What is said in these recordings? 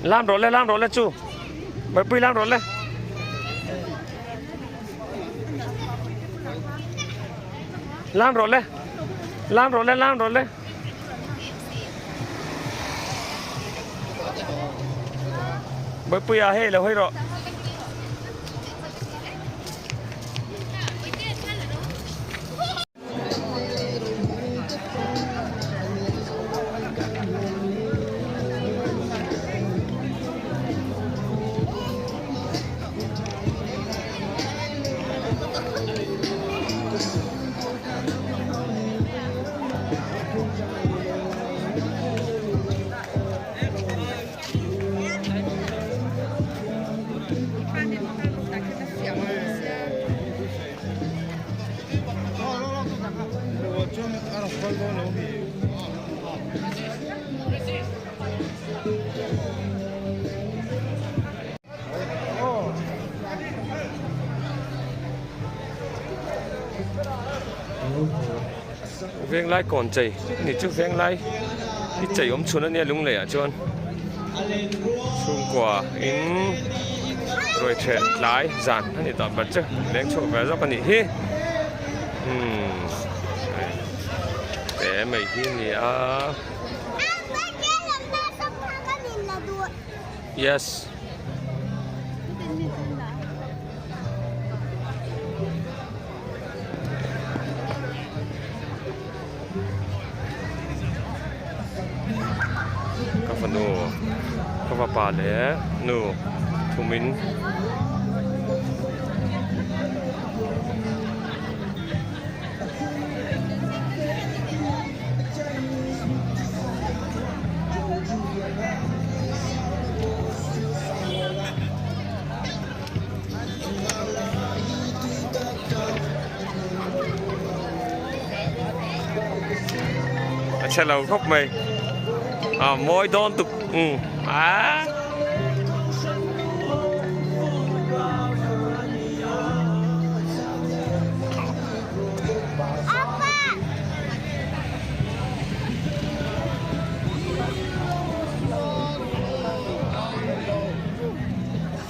Lan rawh le, lan rawh le chu. Baipui lan rawh le. Lan rawh le. Lan rawh le, lan rawh le. Baipui ah hei lo hawi rawh. Venglai kawn chei ni chu venglai hi chei awm chhun ania lunglei ah chuan chhungkua in ruai theh tlai zan a ni tawh ber chu leng chhuak ve zawk a nih hi umm te mai hi a ni a yes. Ka fanu ka fapa leh nu thumin A che lo khawp mai a mawi dawn tuk um a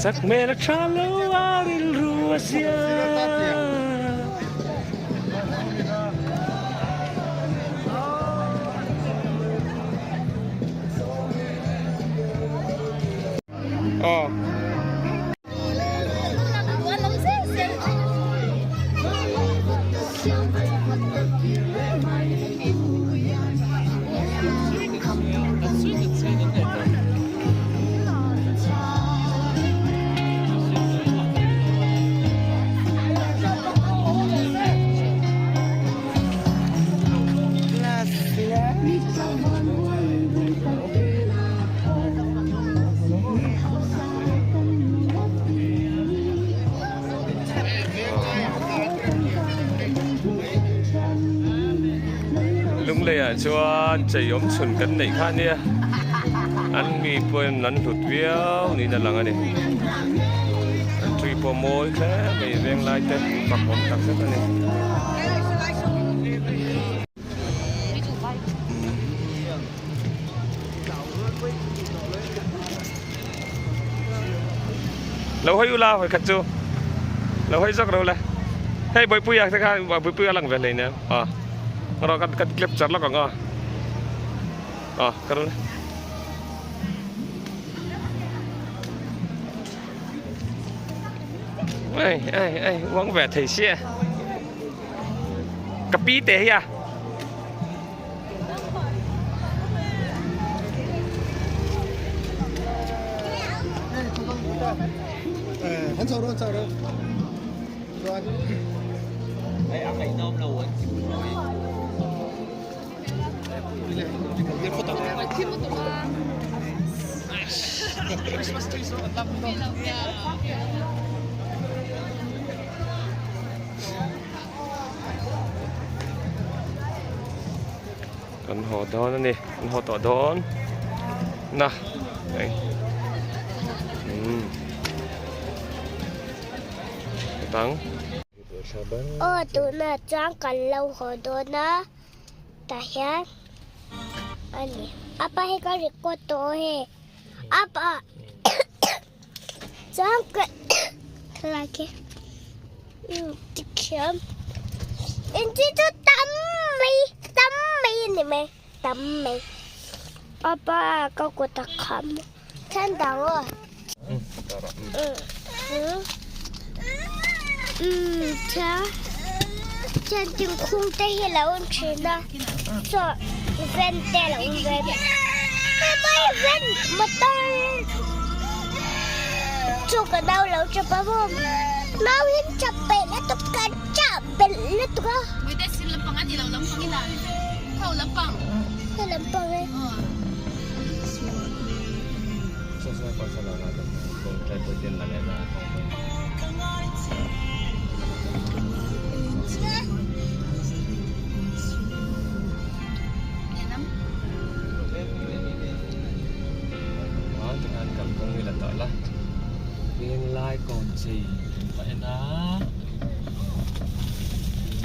Sak hmel a tha lo a rilru a zia. Aw. Lunglei ah chuan chei awm chhun kan neih kha ania an mi pawhin an hlut viau niin a lang a ni an tui pawh mawi hle mai veng lai te fak awm tak zet a ni. Lo hawi ula hawi khat chu lo hawi zawk ro le hei bawihpuia te kha bawihpuia a lang ve hleinem a rawh kan kan clip char lawk ang aw a ka ro le. Ei ei ei uang ve thei sia. Ka pi te hi a. Kan haw dawn a ni kan haw tawh dawn na hei umm dang. Aw tunah chuan kan lo haw dawn a tah hian a ni apa hi ka record tawh he. Apa chuan ka thalai khi tikhian inti chu tam mai tam mai a ni mai tam mai apa ka kut a kham then dang aw chuan thingkung te hi a lo awm thin a chuan van te a lo awm ve a van motor chu ka nau lo chap a maw nau hi chap peih lutuk ka chah belh lutuk a.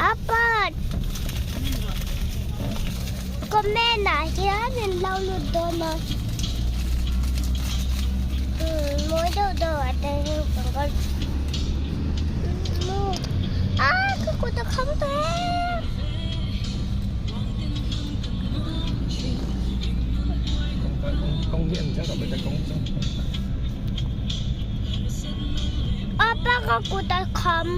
Apa comment ah hian in lo lut dawn a mawi deuh deuh ah te hian kan kal a ka kut a kham ta em apa ka kut a kham.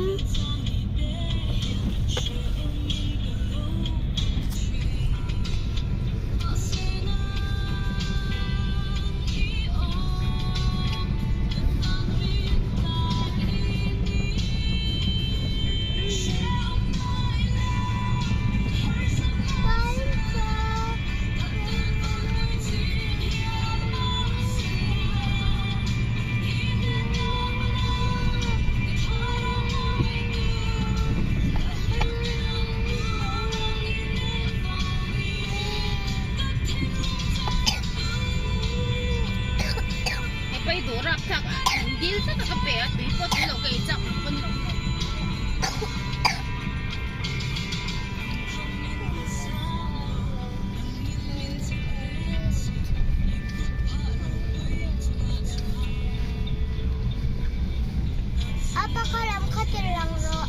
A pakhat lam kha ti lang rawh.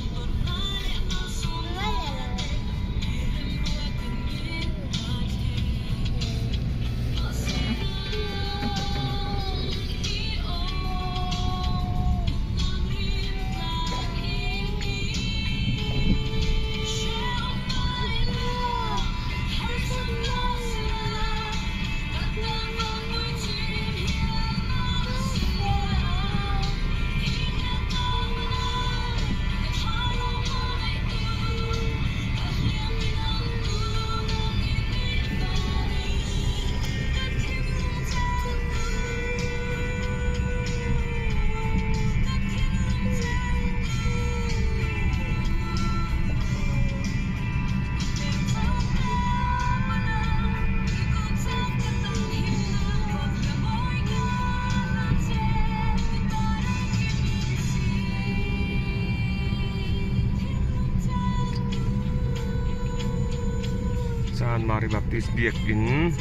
Chanmari Baptist biakin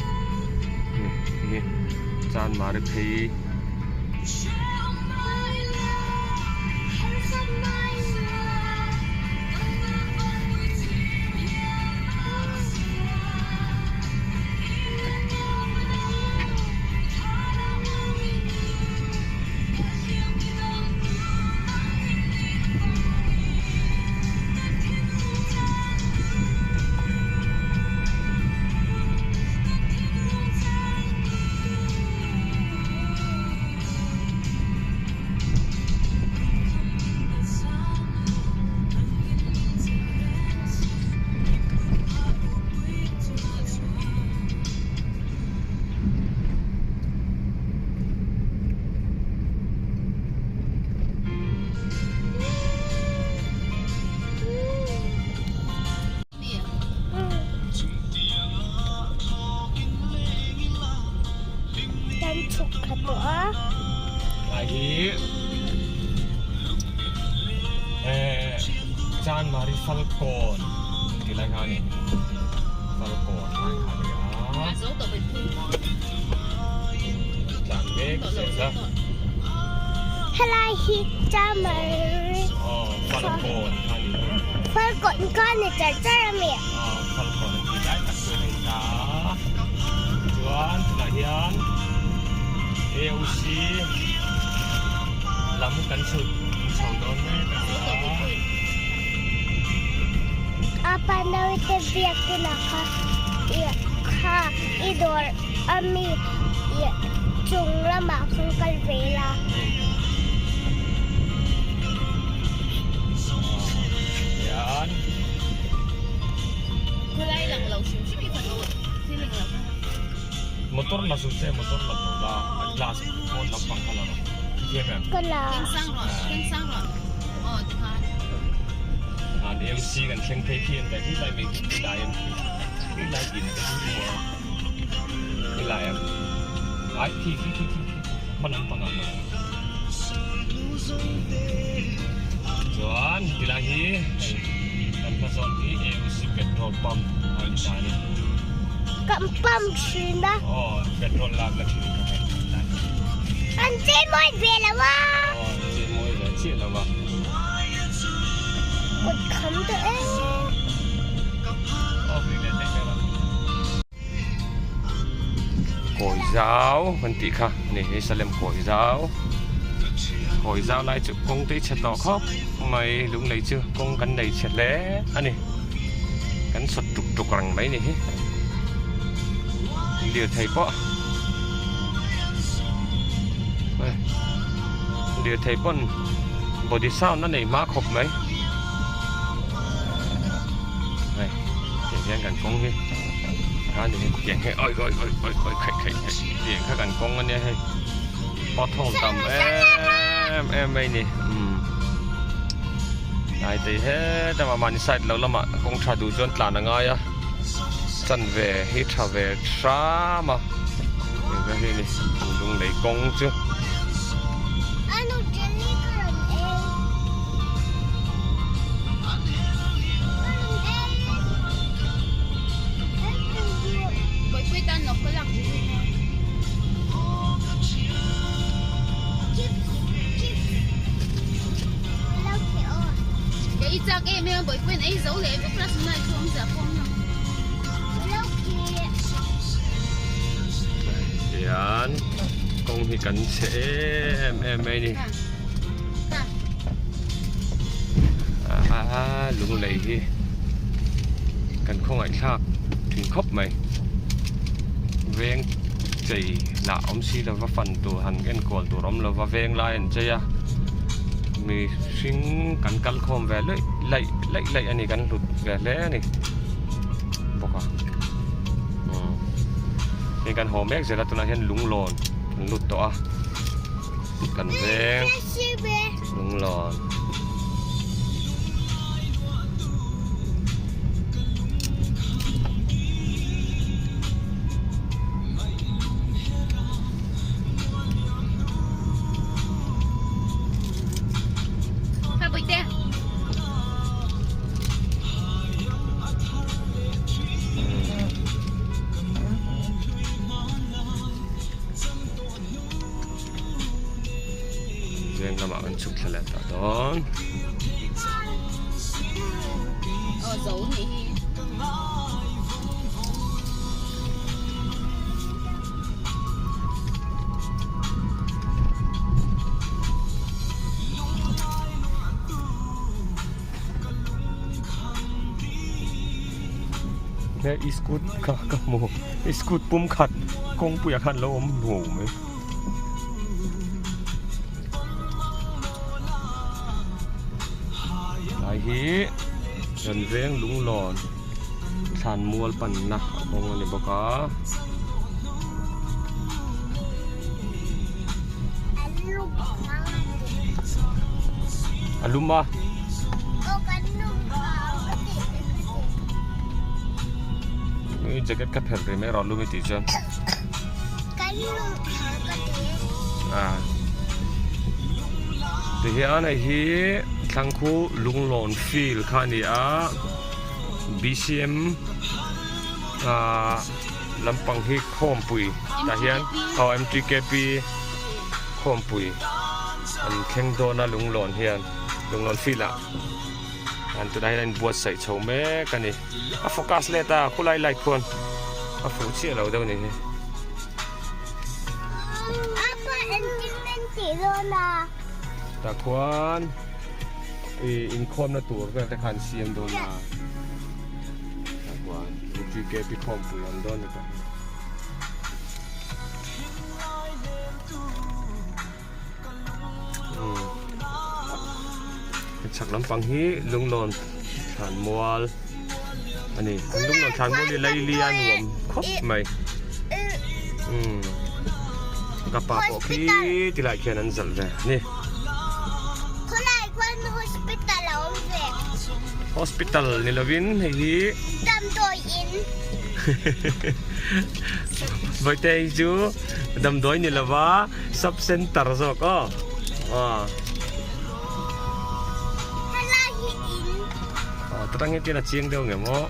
hi Chanmari phei. Kan chhuk thla tawh a. Lai hi eh Chanmari Falkawn tih lai kha a ni. Falkawn lai kha a ni a. Tlan mek. kha. Helai hi Chamari. Aw Falkawn kha ni. Falkawn kha ni char char a mi. Aw Falkawn an tih lai tak chu hei ta. Chuan tunah hian AOC lam kan chhut chho dawn mek a ni a. Apa naute biakina kha kha i dawr a mi chung lamah khan kal ve la. Motor la su che motor la lo la glass pawn lampang kha la rawh hrethiam em? Ka la. An MC kan thleng phei khi an daih khi lai mai khi lai an khi lai in te khi maw khi lai an ai khi khi khi khi hma lampang ah maw chuan tilai hi hei kan hma zawn hi AOC petrol pump a ni ta a ni. Kan pump thin a. Aw petrol lak na thin kha hei tilai hi. An chei mawi ve lo a. Aw an chei mawi ve chiah lo a. Kut kham tawh e. Aw hei leh daih ber a. Kawi zau kan tih kha a ni hei Salem kawi zau kawi zau lai chu kawng te hi chhe tawh khawp mai lunglei chu kawng kan nei chhe hle a ni kan sawt tuk tuk reng mai ni hi lirthei pawh lirthei pawn body sound a nei hma khawp mai hei tiang hian kan kawng hi a ni tiang hi oi oi oi oi oi khaih khaih khaih tiang kha kan kawng ania hei pothole tam em em mai ni umm tlai tei heta mah mahni side lo lamah kawng tha duh chuan tlan a ngai a chanve hi tha ve hram a eng ber hi a ni lunglei kawng chu. Tihian kawng hi kan chhe em em mai a ni a lunglei hi kan khawngaih thlak thin khawp mai veng chei lah awm si lova fan tur han enkawl tur awm lova veng lai an chei a mihring kan kal khawm ve luih laih laih laih a ni kan hlut ve hle a ni bawk a umm hei kan haw mek zel a tunah hian lunglawn kan lut tawh a kan veng lunglawn. Veng lamah kan chhuk thla leh tah dawn. He iskut kha ka hmu iskut pum khat kawngpuiah khan lo awm hmuh mai. Tlai hi kan veng lunglawn thlan mual panna a kawng a ni bawk a. A lum a. Jacket ka phelh rih mai rawh lum i tih chuan. Tihian hei hi Thlangkhu Lunglawn field kha a ni a B_C_M ahh lampang hi khawmpui tah hian aw M_T_K_P. Zaikhawmpui an thleng dawn a lunglawn hian lunglawn field ah an tunah hian a inbuatsaih chho mek a ni a focus let a khulai light khuan a fuh chiah lo deuh a ni hi. Tah khuan ih inkhawmna tur vel te kha an siam dawn a tah khuan GKP khawmpui a awm dawn a ni tah. Chhak lampang hi lunglawn thlan mual a ni lunglawn thlan mual hi laili a nuam khawp mai umm ka pa pawh khi tilai khian an zalh ve a ni khawlai khuan hospital a awm ve hospital ni lovin hei hi damdawi in. Vawite hi chu damdawi ni lova sub center zawk aw aw. Helai hi in. Aw tang hi tian a chiang deuh ngem aw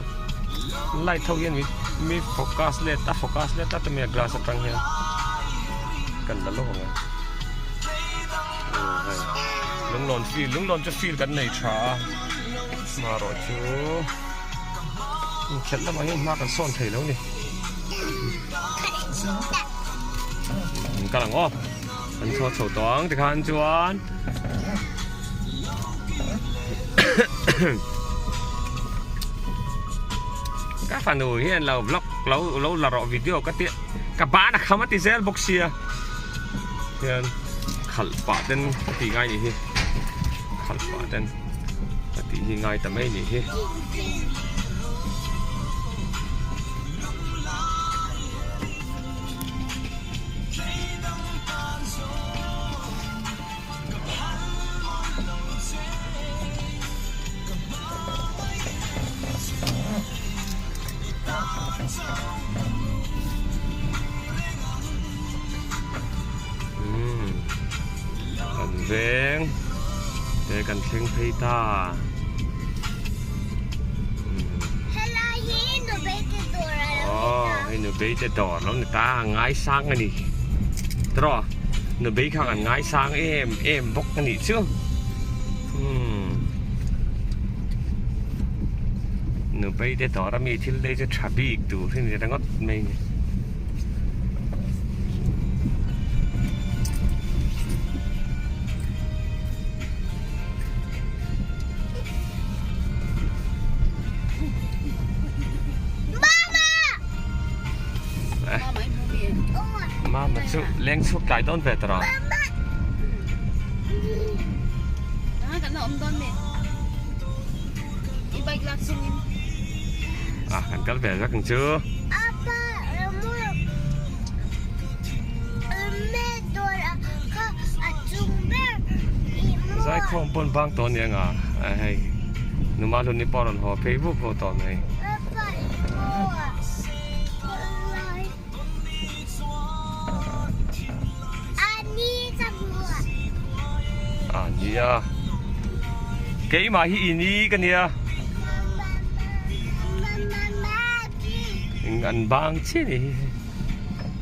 light ho hian mi focus let a focus let tlat a mai a glass atang hian kan la lawk ang e aw hei lunglawn field lunglawn chu field kan nei tha a marawh chu. Inkhelh lamah hian hma kan sawn thei lo ni. An kal ang aw. An chhuak chho tawh ang tikhan chuan ka fanu hian lo vlog lo lo la rawh video ka tia ka ban a kham a ti zel bawk sia hian khalh pah ten ka tih ngai nih hi khalh pah ten ka tih hi ngai ta mai nih hi. Kan veng te kan thleng phei ta. Helai hi Nubei te dawr a lo ni ta. Aw hei Nubei te dawr a lo ni ta a ngaisang a ni. Tiraw Nubei kha kan ngaisang em em bawk a nih chu. Umm Nubei te dawr a mi thil lei chu tha bik tur hi ni ringawt mai a ni. Mama chu leng chhuak tlai dawn ve tawh a. A kan kal ve vek ang chu. Zaikhawm pawn bang tawh ania nga hei numa hlun hi pawh a rawn haw phei vuk vuk tawh mai. A nia keimah hi i ni ka nia eng an bang chiah a nih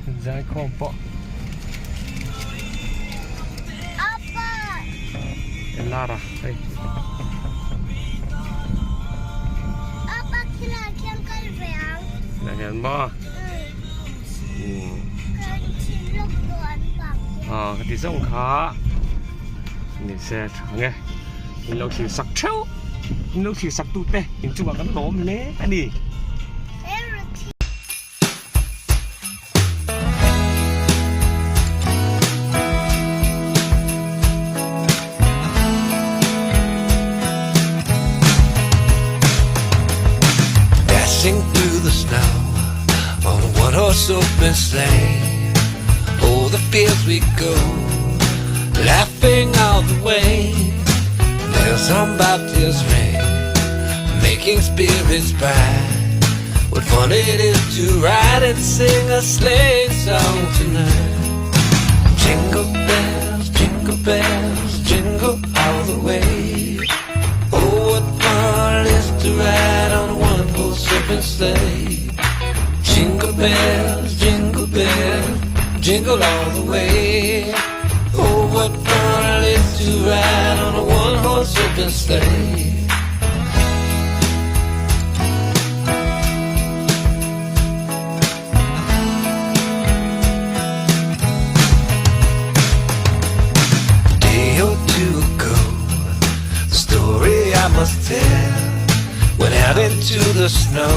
hi zaikhawm pawh lara hei. Lah hian maw Aw ka ti zawng kha ni se tha ang e in lo thlir sak theuh in lo thlir sak tu te in chungah kan lawm hle a ni. Dashing through the snow on a one horse open sleigh. O'er the fields we go, laughing all the way. Bells on bobtails ring, making spirits bright. What fun it is to ride and sing a sleighing song tonight. Jingle bells, jingle bells, jingle all the way. Oh, what fun it is to ride on a one-horse open sleigh. Jingle bells, jingle bells, jingle all the way. to ride on a one horse open sleigh. A day or two ago, the story I must tell. Went out into the snow,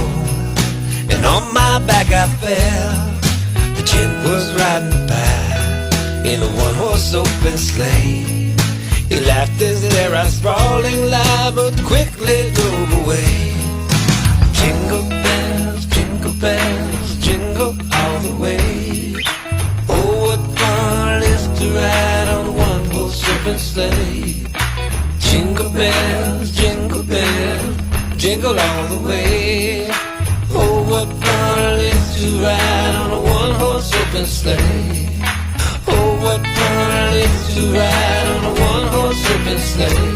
and on my back I fell. The gent was riding by in a one horse open sleigh. He laughed as there I sprawling lie, but quickly drove away. Jingle bells, jingle bells, jingle all the way. Oh, what fun it is to ride on a one horse open sleigh. Jingle bells, jingle bells, jingle all the way. Oh, what fun it is to ride on a one horse open sleigh. Oh, what fun it is to ride on a one horse open sleigh.